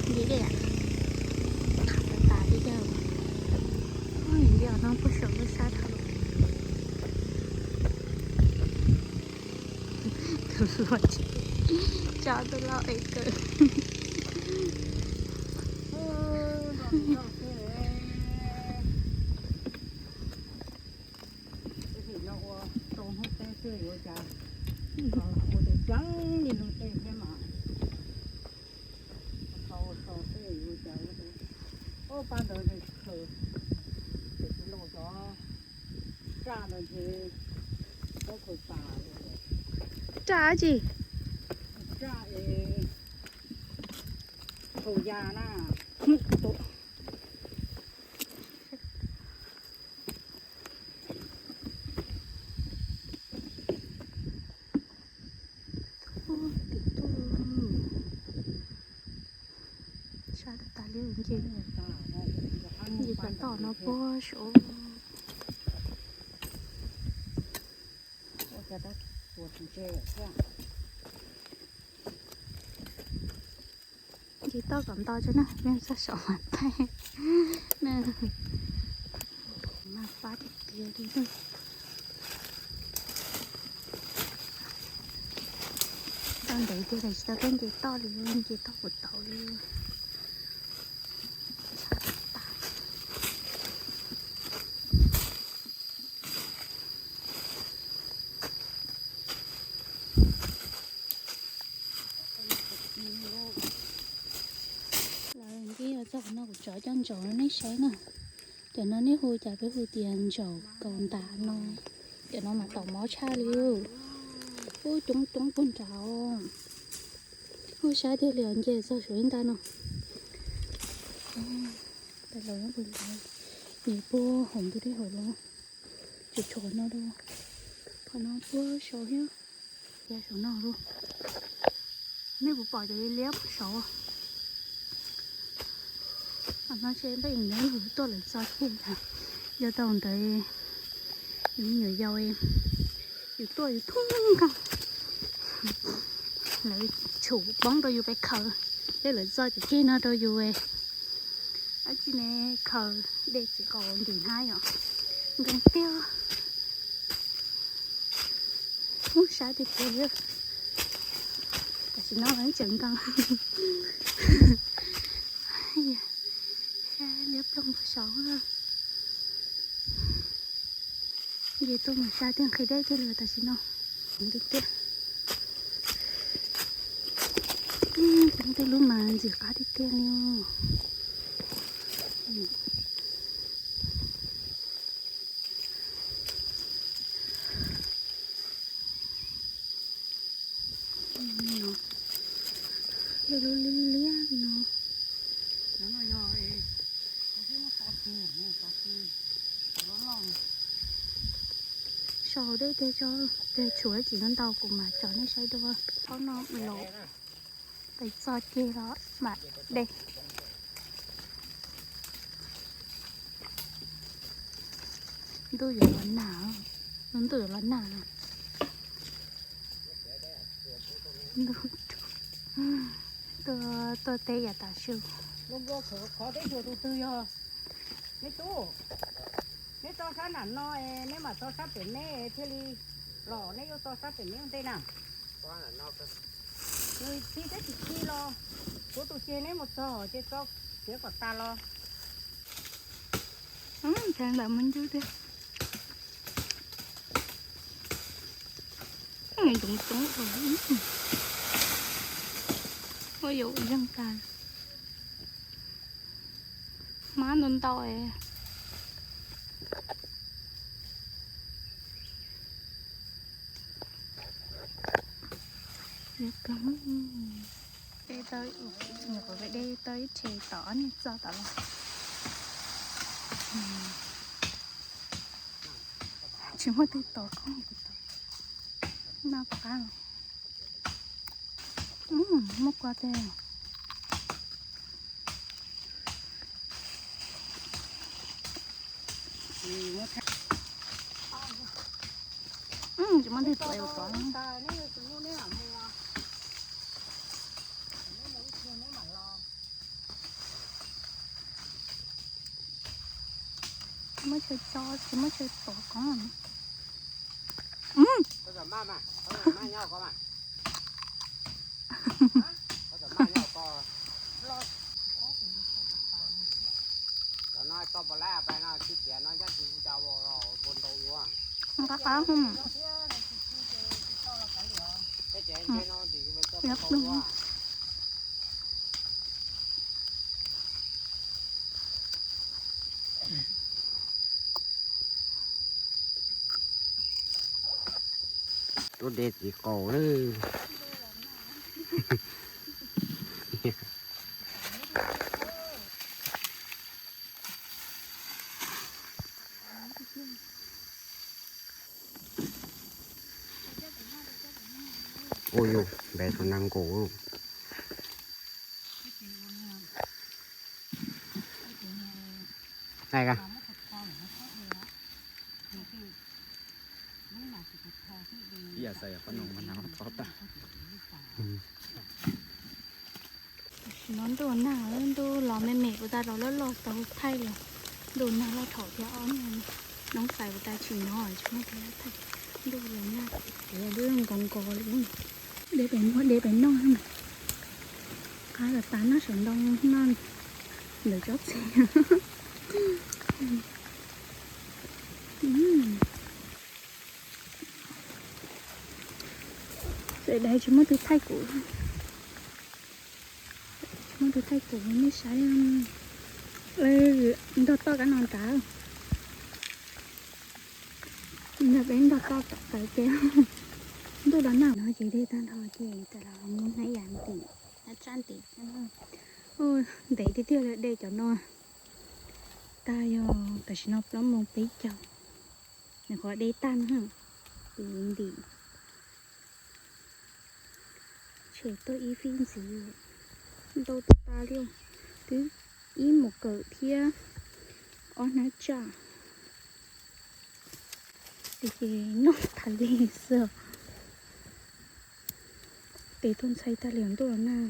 Nce dej, qham tas tas li yawg. Nce no puag saum lub sab dhau. Tus hluas tso tus lau es kawg. Raj tsi? Thaum ya na. Sab tas tas li nce, nce pem toj no puag saud. Nce toj kom nto tso na, nej txog saum mas thaij na. Mas pab tiag tiag li. Toj ntev tiag tiag tsis tau tuaj nce toj li, nce toj puas tau li. Lawv nce txog qhov no kuv tso coj ntsaum rau nej saib na. Cov no nej hu cas peb hu tias ntsaum kaus ntam no. Cov no mas tau mob tshaj li. Ub, coob coob puag nrad. Ub, sab tiag li os, nce txog saum ib nta no. Peb los nyob puag nrad, nce puag hauv ntug dej hauv los, tsuas tshuav no rau, qhov no puag saud thiab. Saum no los, nej puas pom cov liab liab puag saud? Qhov no ces peb nyob yus tuaj lawv txo ceg, yog tau ntawd yus me nyuam yaus, yus tuaj yus thub nkaus, lawv tshum poob rau yus pes khaws, thiab lawv txo cov ceg no rau yus. Dab tsi ne, khaws dej txiv qaub ntim hnab yom, nkees tiag. Ub, sab tiag tiag li. Tam sim no tseem nkees. Sab liab ploog puag saud. Nce tuaj mas sab tiag, nqhis dej tiag li tam sim no. Tiag tiag. Coob tej lub mas ntxim qab tiag tiag li. Lub lub liab liab li no. Sau dej tiag tso, tiag tshuav ib txhis no ntau kuv mam tso nej saib dua. Thaum no los peb txo ceg los mam de. Ntuj yuav los nag, ntuj yuav los nag. Tuaj, tuaj teb yav tav su. Qhov teb chaws tus twg yog? Neb tub, neb tso sab nram no, neb mam tso sab pem me thiaj li los, neb yuav tso sab pem me ua ntej na. Nws txi teb tsis txi los, kuv tus ceg neb mus txog ces tso, txiav kom tas los. Ntawd mus ntsub tiag. Coob coob, ua yuav yeej tas. Hmab ntau ntau es. Dej tau, nyuam qhuav dej tau ib rhe tom ob niag txoj tom los. Tsis muaj tej tod koob, noj qab. Muaj kua tej. Tsis muaj tej tod ua tod. Neb mus ib pliag neb mam los. Muab chaw tso, tsis muab chaw tuav koob. Qab qab. Tuaj de txiv qaub lawm. Ua yus npe tus neeg nkaus. Tam sim no ntuj nag, ntuj los me me, kuv tas los loj loj tau thaij los ntuj nag loj thaum thiab ob niag noob xais kuv tas tsis nyob tsis muaj thaij, ntuj los nag, kuv lub nkos nkos li. Deb pem muab deb pem noj, qab los tas noj saum ntoo noj ntawm tsob txiv. Sawv daws tsis muaj tus thaij kuv, tsis muaj tus thaij kuv nej saib. Ntog toj kab no nrad, nrog peb ntog toj kab ces ntuj los nag no ces dej tag nrho ces tas los mus hnav yam ntim, hnav tsab ntim. Ntev tiag tiag li dej cov no. Tag yog tam sim no plaub moos peb caug, nws qhov dej tag no, tus ntim. Tshem tuaj ib fij ntxiv, ntau tag li, twb ib mus kawm thiab ob hnab tsam. Ces noj tas li xwb, tes tuaj ntxhais tag li ntuj los nag.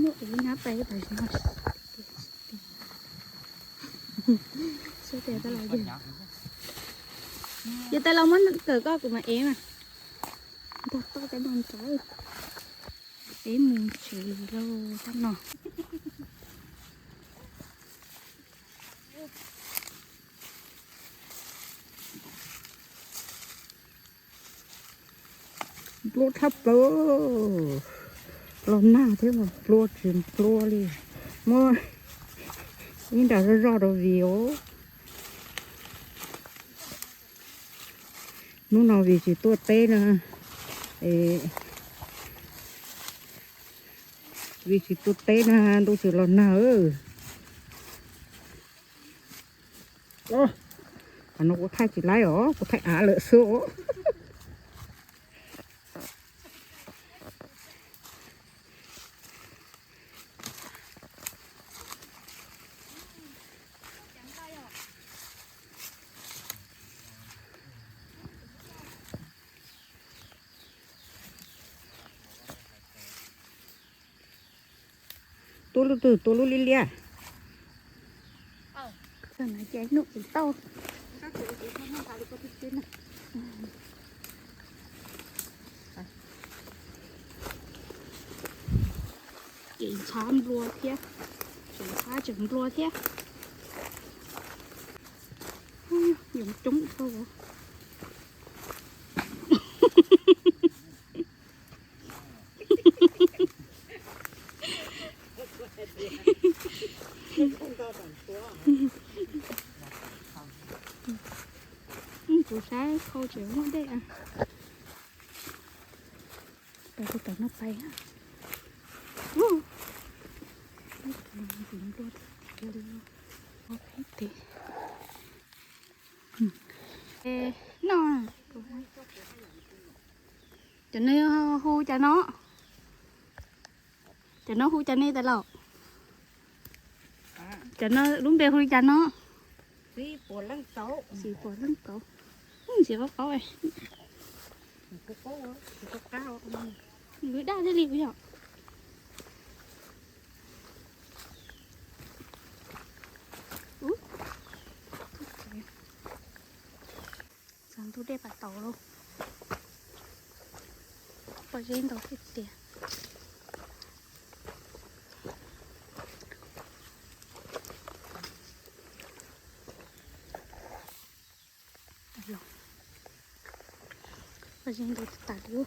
Muaj ev nab pais tas no. Yog tas los muab kawm koj kuv mam ev mas. Ntog toj cov no nrad, ev mus tsev lauj tab no. Npluab tshaj plaws, los nag thiab mas npluab tsis npluab li. Muab ib nra zoj zoj rau Vim os. Hnub no Vim tsis tuaj teb na, Vim tsis tuaj teb na, ntuj tsis los nag. Qhov no kuv thaij tsis laib os, kuv thaij av lawm xwb os. Tua lub twg, tua lub liab liab. Ces noj tsis tau. Ces ntshav nplua thiab, tseem ntshav tseem nplua thiab. Yoov coob dhau. Kuv saib khau tseem muaj dej. Pais tus tom no pais. Nplua tiag tiag li. Peb tes. No, cov no hu cas no? Cov no hu cas ne tais laus? Cov no lub npe hu li cas no? Xim puas leej kauv. Xim qaub qaub. Nws daj thiaj li yom. Dej pas taus lauj. Pob zeb ntau tiag tiag. Pob zeb ntau tas tas li.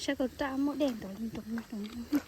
Saib koj raj muaj dej ntau li nroo no.